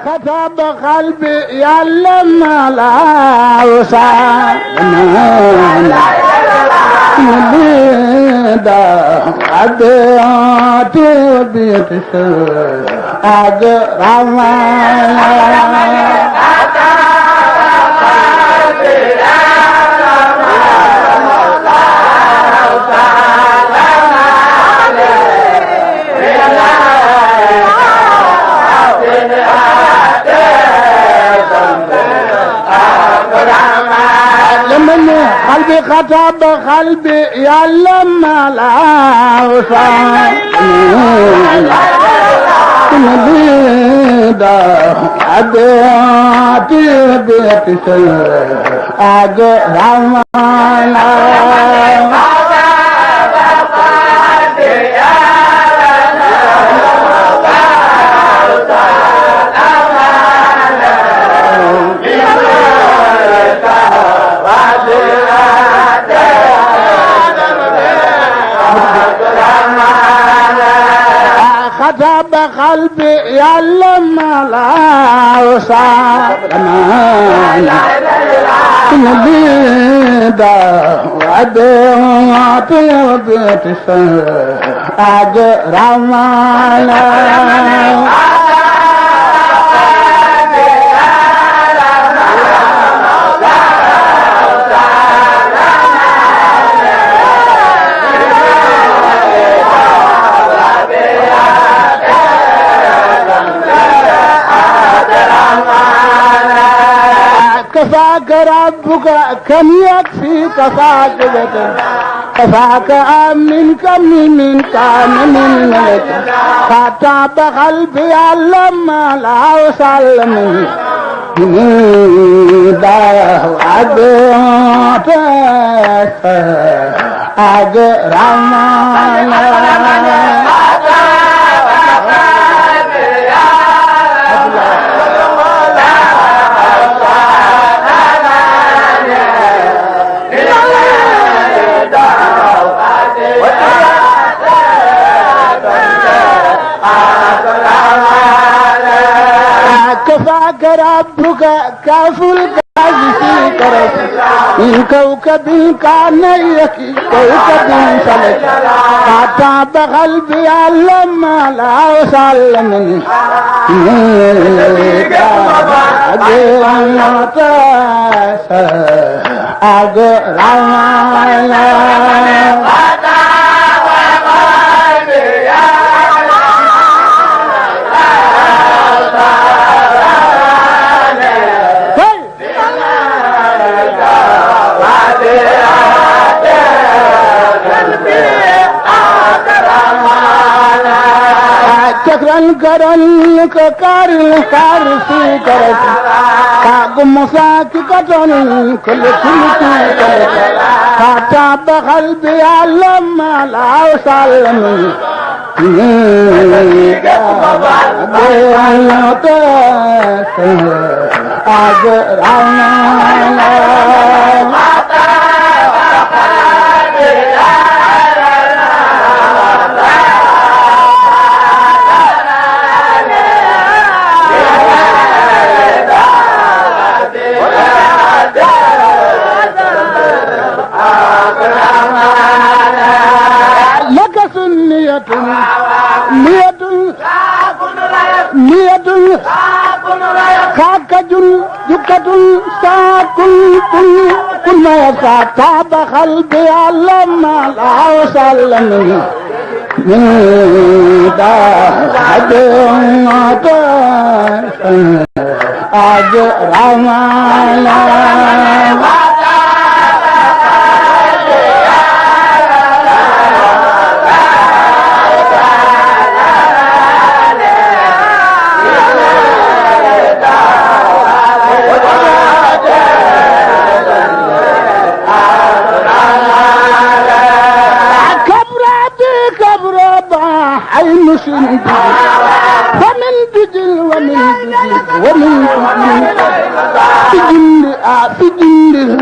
خطب قلبي يعلم لا وسعنا مبيدا عديات بيتشر أجرمان قلبي خطب قلبي يعلم لا وسعنا مبيدا عديات بيتشر أجرمان خطب قلبي يعلم لا وسعنا نبيدا وعديات بيتشر أجرمان كفاك ربك كم يكفي كفاك بطن كفاك من كم من كان من ملك خطاب قلبي علم لا وسلم داه عدوات أجرمان كفاك ربك كافو الكاذب كرس من كوكب كان يكي كوكب سلك خطاب قلبي علم لا وسلم أجرمان شكرا كرن كار في كرس كاغم ساكتون كل كل خطاب قلبي علم لا وسلم نية خاكجل جكتل ساكل كل ما يسعى تاب قلبي علم لا وسلم من داخل أجرمان المسلم فمن بجل ومن بجل ومن بجل في جل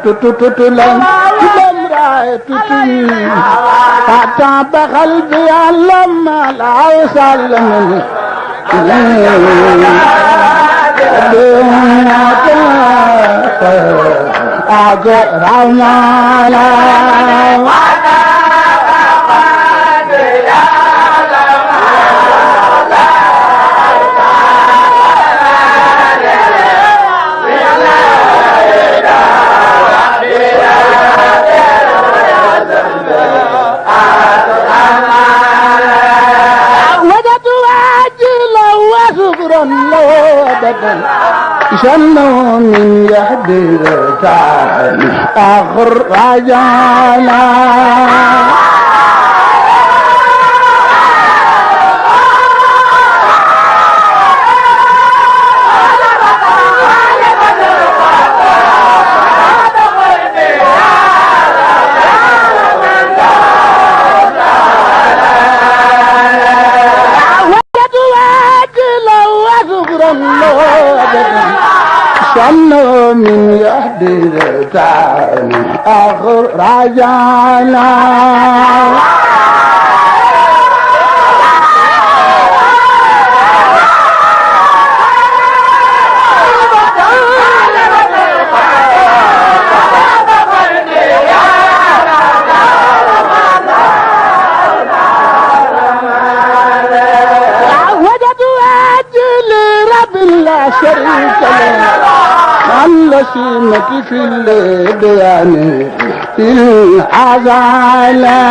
تتتلم تلم تتم قلبي علم لا وسلم شنو من يحضر تعالي آخر رجانا شنو من يحضر تعالي آخر رجانا وجدت أجل رب لا شريك له على سيمك في الديان في العزالة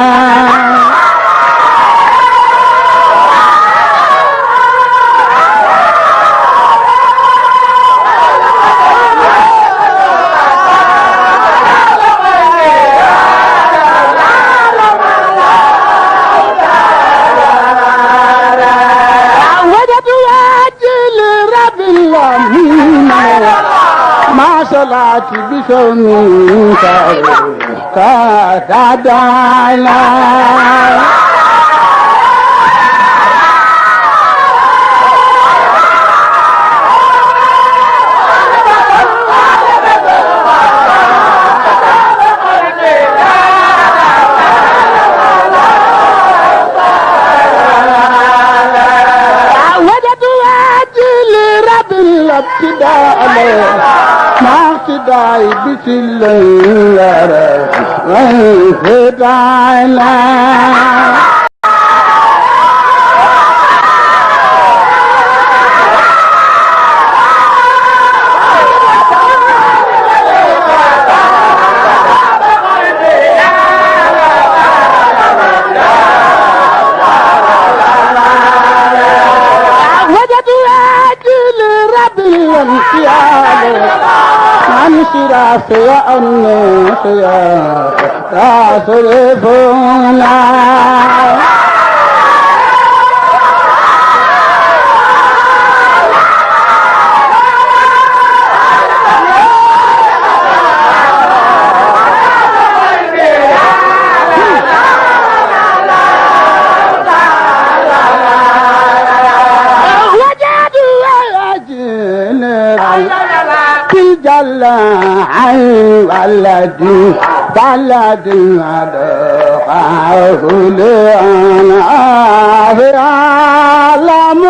وجدت أجل رب العالمين ما صلاتي بصومي كدعنا وجدت أجل رب الابتداء ما اقتداي بسل وانفتعنا وجدت أجل رب الانقياد عن شراف الناس يا تصرفنا جل عن والذي بلد أدخاه لأنا في عالم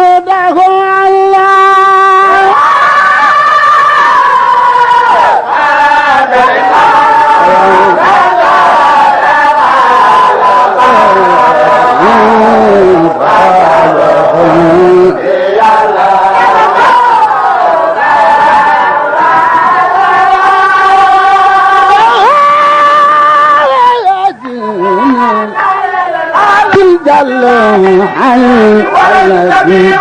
الله جل عن الذي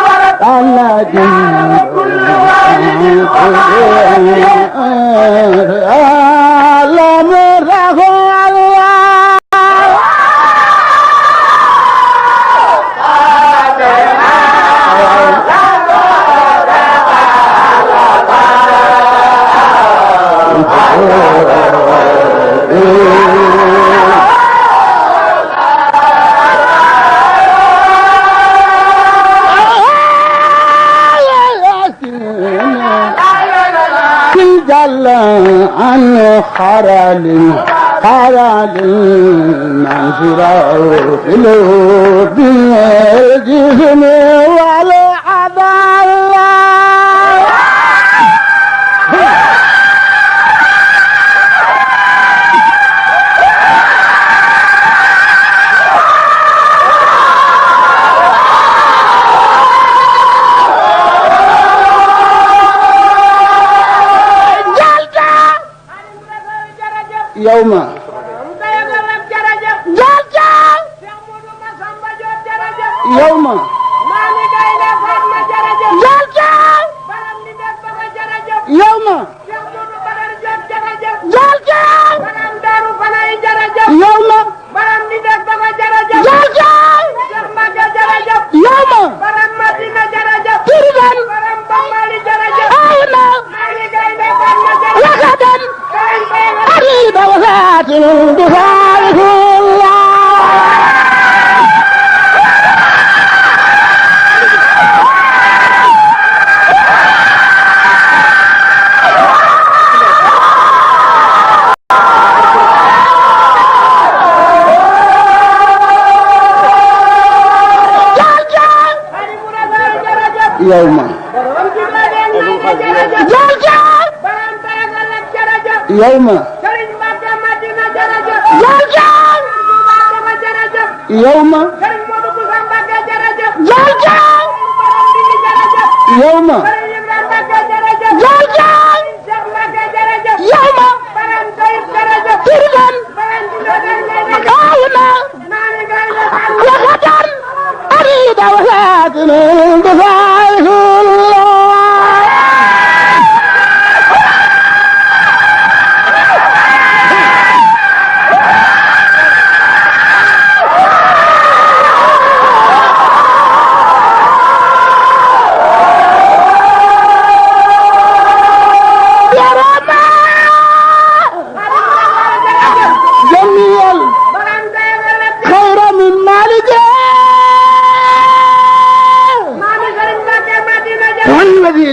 جل عن خرال منزل في الجسم والعذاب yow ma yow ma yow ma yow ma yow ma tiridan ayna wakadan arida wasatin bisalihullah yow ma yow ma yow ma yow ma yow ma tiridan ayna wakadan arida wasatin bisalihullah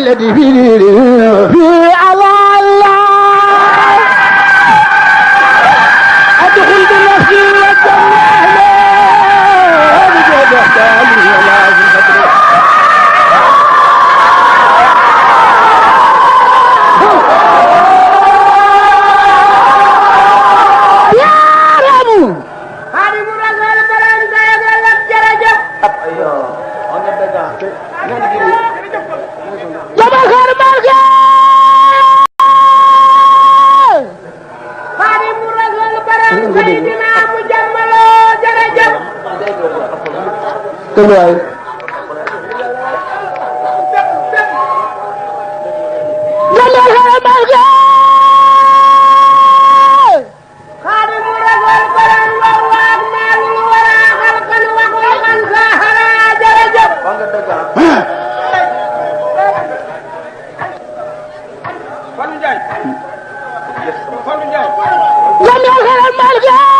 الذي في على الله ادخل بنفسي والجنة بجد احتالي ولا في الفترة يا ربو هذه مرة البلد سيقول لك جرجة ايوه انا بدأت Jabakar Marga Khadimur Rasul Barang Sayyidina Mujammalo Jarajab Tuh Jabakar Marga Khadimur Rasul Barang Wawak Malu Wara Khalqan Waqlakan Sahara Jarajab Lam yakal al-malika